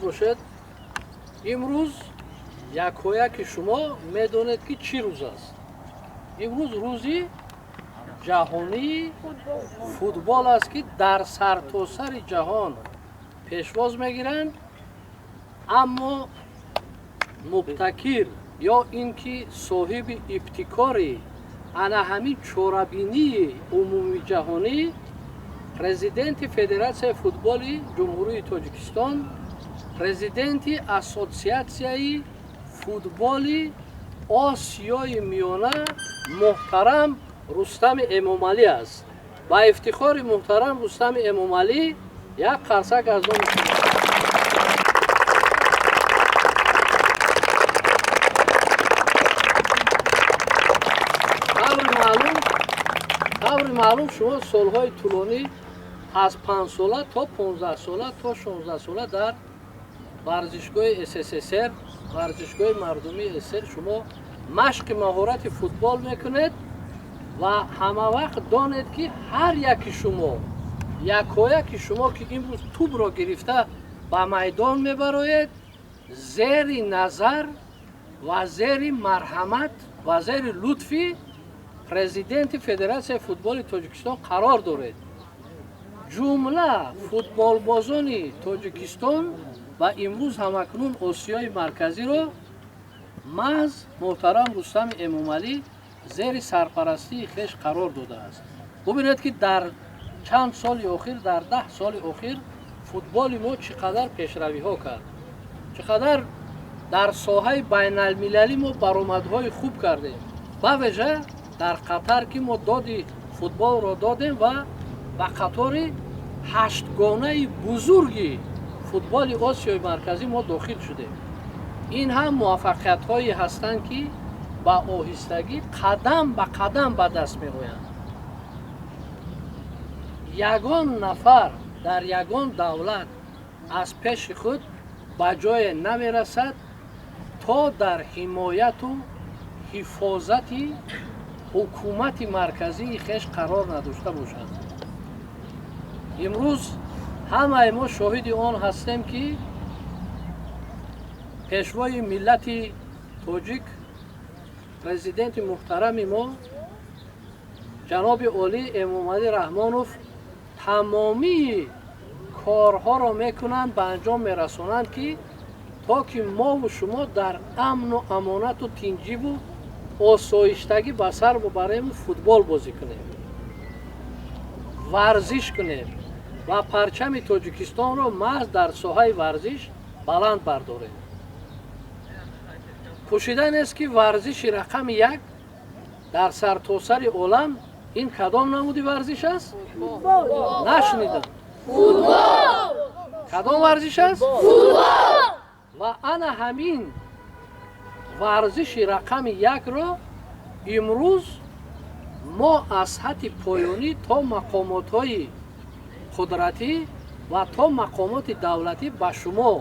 Бошед. Имрӯз якояки шумо медонед, ки чӣ рӯз аст. Имрӯз рӯзи ҷаҳонии футбол аст, ки дар сартосари ҷаҳон пешвоз мегиранд, аммо мубтакир ё ин ки соҳиби ибтикори ана ҳамин чорабинии умумиҷаҳонӣ президенти Федератсияи футболи Ҷумҳурии Тоҷикистон, президенти Ассотсиатсияи футболи Осиёи Миёна муҳтарам Рустами Эмомалӣ аст. Ба ифтихори муҳтарам Рустами Эмомалӣ як қарсак аз номи шумо. Таври маълум, шумо солҳои тӯлонӣ аз 5 сола то 15 сола то 16 сола дар варзишгоҳи СССР, варзишгоҳи мардумии СССР шумо машқи маҳорати футбол мекунед ва ҳама вақт донед, ки ҳар яки шумо, якояки шумо, ки имрӯз тӯбро гирифта ба майдон мебароед, зери назар ва зери марҳамат ва зери лутфи президенти Федератсияи футболи Тоҷикистон қарор доред. Ҷумла футболбозони Тоҷикистон ва имрӯз ҳамакнун Осиёи Марказиро маҳз муҳтарам Рустами Эмомалӣ зери сарпарастии хеш қарор додааст. Бубинед, ки дар чанд соли охир, дар 10 соли охир футболи мо чӣ қадар пешравиҳо кард, чӣ қадар дар соҳаи байналмилалӣ мо баромадҳои хуб кардем, бавижа дар Қатар, ки мо доди футболро додем ва ба қатори ҳаштгонаи бузурги футболи Осиёи Марказӣ мо дохил шудем. Ин ҳам муваффақиятҳое ҳастанд, ки ба оҳистагӣ, қадам ба қадам ба даст меоянд. Ягон нафар дар ягон давлат аз пеши худ ба ҷое намерасад, то дар ҳимояту ҳифозати ҳукумати марказии хеш қарор надошта бошад. Имрӯз ҳамаи мо шоҳиди он ҳастем, ки пешвои миллати тоҷик, президенти муҳтарами мо ҷаноби олӣ Эмомалӣ Раҳмонов тамомии корҳоро мекунанд, ба анҷом мерасонанд, ки то ки мову шумо дар амну амонату тинҷиву осоиштагӣ ба сар бубарему футбол бозӣ кунем, варзиш кунем ва парчами Тоҷикистонро маҳз дар соҳаи варзиш баланд бардорем. Пӯшида нест, ки варзиши рақами як дар сартосари олам ин кадом намуди варзиш аст? Нашунидам. Кадом варзиш аст? Ва ана ҳамин варзиши рақами якро имрӯз мо аз сатҳи поёнӣ то мақомотҳои қудратӣ ва то мақомоти давлатӣ ба шумо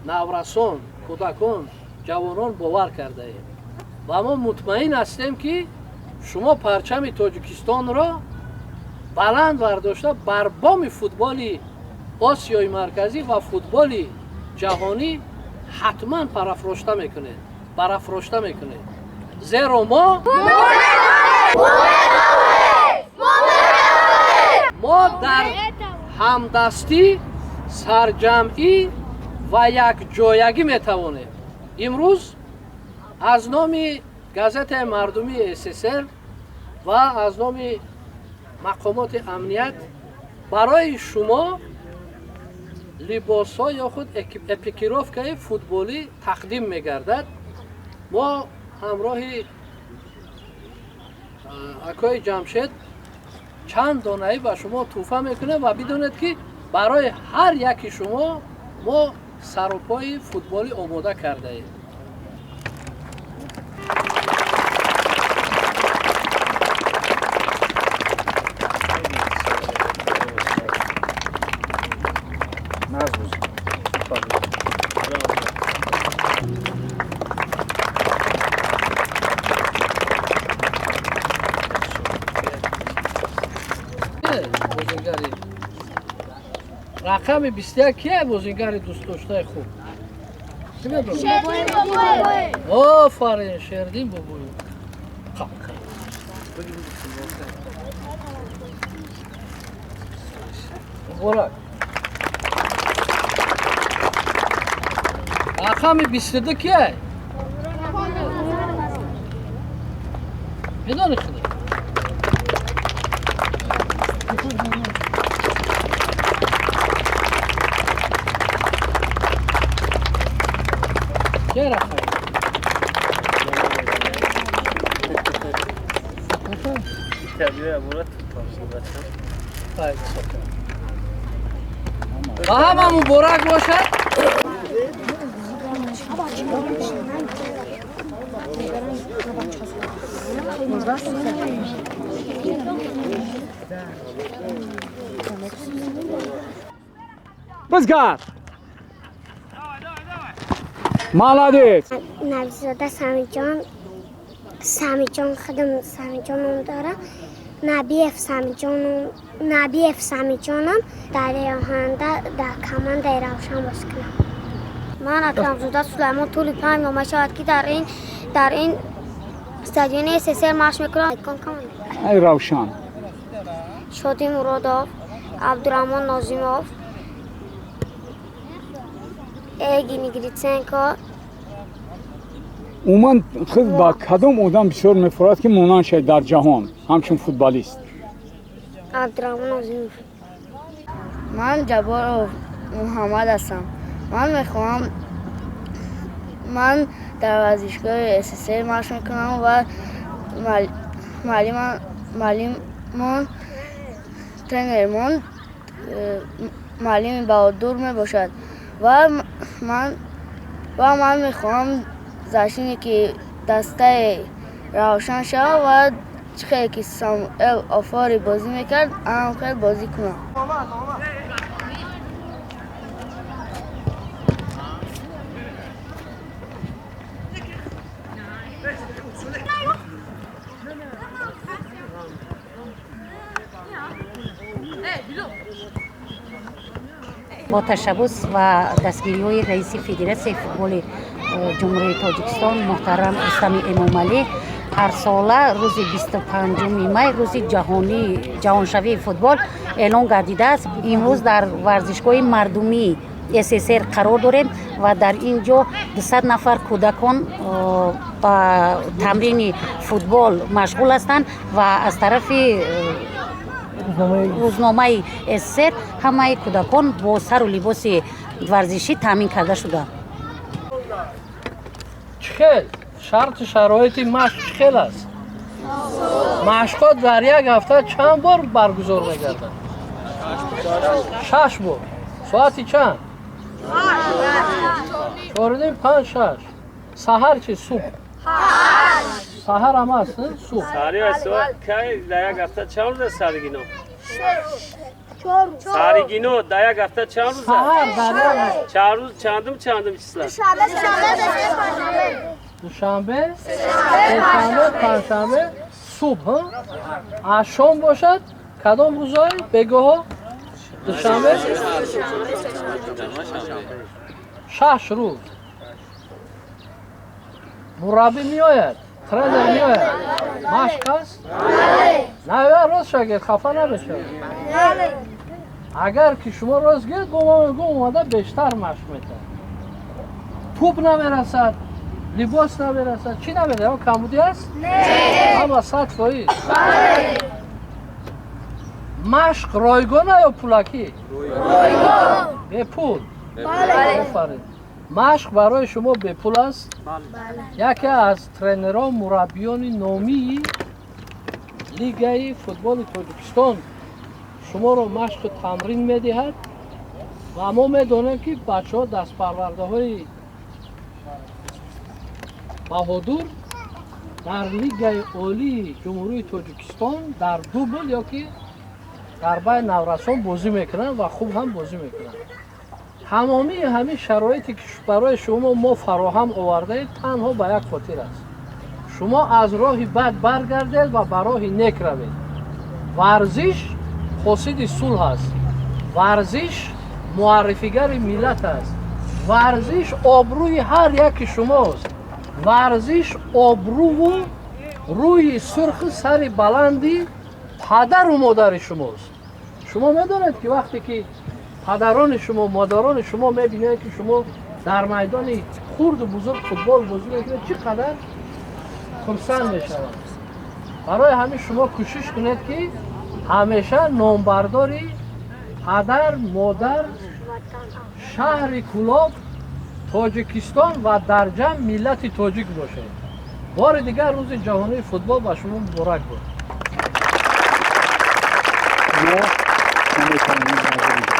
наврасон, кӯдакон, ҷавонон бовар кардаем ва мо мутмаин ҳастем, ки шумо парчами Тоҷикистонро баланд бардошта бар боми футболи Осиёи Марказӣ ва футболи ҷаҳонӣ ҳатман парафрошта мекунед, барафрошта мекунед, зеро мо дар ҳамдастӣ, сарҷамъӣ ва якҷоягӣ метавонем. Имрӯз аз номи газетаи мардумии СССР ва аз номи мақомоти амният барои шумо либосҳо ё худ экипировкаи футболӣ тақдим мегардад. Мо ҳамроҳи акои Ҷамшед чанд донаӣ ба шумо тӯҳфа мекунем ва бидонед, ки барои ҳар яки шумо мо сарупои футболӣ омода кардаем. Рақами 21 кия бозингари дӯстдоштаи хуб? Ки медонад? Офарин, Шердин Бобоев. Муборак. Рақами 22 кия? Медонӣ худо? Кия рақам? Ба ҳама муборак бошад. Бизгар! Молодец! Навизода Самиҷон, Самиҷон худам Самиҷон ном дорам. Набиев Самиҷон, Набиев Самиҷонам дар оҳанда дар командаи Равшан бозӣ кунам. Ман Акрамзода Сулаймон тӯли 5 моҳ мешавад ки дар ин стадиони СССР машқ мекунам. Ай Равшан. Шоди Муродов, Абдурахмон Нозимов, Эгини Гриценко. Умуман худ ба кадом одам бисёр мефурад ки монанд шавад дар ҷаҳон ҳамчун футболист? Абдурахмон Нозимов. Ман Ҷабборов Муҳаммад ҳастам. Ман мехоҳам ман дар варзишгоҳи СССР машқ мекунам ва муаллимон тренермон муаллими Баҳодур мебошад ва ман мехоҳам защитники дастаи Равшан шавам ва чӣ хеле ки Самуэл Офори бозӣ мекард, анам хел бозӣ кунам. Бо ташаббус ва дастгириҳои раиси Федератсияи футболи Ҷумҳурии Тоҷикистон муҳтарам Рустами Эмомалӣ ҳарсола рӯзи 25 май рӯзи ҷаҳоншавии футбол эълон гардидааст. Имрӯз дар варзишгоҳи мардумии СССР қарор дорем ва дар ин ҷо 200 нафар кӯдакон ба тамрини футбол машғул ҳастанд ва аз тарафи рӯзномаи СССР ҳамаи кӯдакон бо сару либоси варзишӣ таъмин карда шуданд. Чӣ хел? Шарту шароити машқ чӣ хел аст? Машқҳо дар як ҳафта чанд бор баргузор мегарданд? 6 бор. Соати чанд? 4:30, 5, 6. Саҳар чи? Субҳ? Саҳар ҳам аст, субҳ. Кай дар як ҳафта чанд рӯз аст саригино? Саригино дар як ҳафта чанд рӯз аст? Саҳар дар як чанд рӯз, чандум числа? Душанбе, сешанбе, панҷшанбе, субҳ. Аз шом бошад кадом рӯзҳое? Бегоҳо? Душанбе? 6 рӯз. Мураббӣ меояд, тренер меояд, машқ аст? На, рост шагирд, хафа намешавад. Агар ки шумо рост гиред, бо мо мегӯм омада бештар машқ метавад. Тӯп намерасад, либос намерасад, чӣ намерасад? Камбудӣ аст? Ҳама 100%. Машқ ройгона ё пулакӣ? Бепул. Офарин. Машқ барои шумо бепул аст? Яке аз тренерон, мураббиёни номии Лигаи футболи Тоҷикистон шуморо машқу тамрин медиҳад ва мо медонем ки бачаҳо дастпарвардаҳои Баҳодур дар Лигаи Олии Ҷумҳурии Тоҷикистон дар дубл ё ки дар байни наврасон бозӣ мекунанд ва хуб ҳам бозӣ мекунанд. Ҳамомии ҳамин шароите ки барои шумо мо фароҳам овардаем танҳо ба як хотир аст. Шумо аз роҳи бад баргардед ва ба роҳи нек равед. Варзиш қосиди сулҳ аст. Варзиш Муаррифигари миллат аст. Варзиш обрӯи ҳар яки шумост. Варзиш обрӯву рӯи сурхи сари баланди падару модари шумост. Шумо медонед, ки вақте ки падарони шумо, модарони шумо мебинанд, ки шумо дар майдони хурду бузург футбол бозӣ мекунед, чӣ қадар хурсанд мешаванд. Барои ҳамин шумо кӯшиш кунед, ки ҳамеша номбардори падар, модар, шаҳри Кӯлоб, Тоҷикистон ва дар ҷамъ миллати тоҷик бошед. Бори дигар Рӯзи ҷаҳонии футбол ба шумо муборак бод. Мо наметавонем.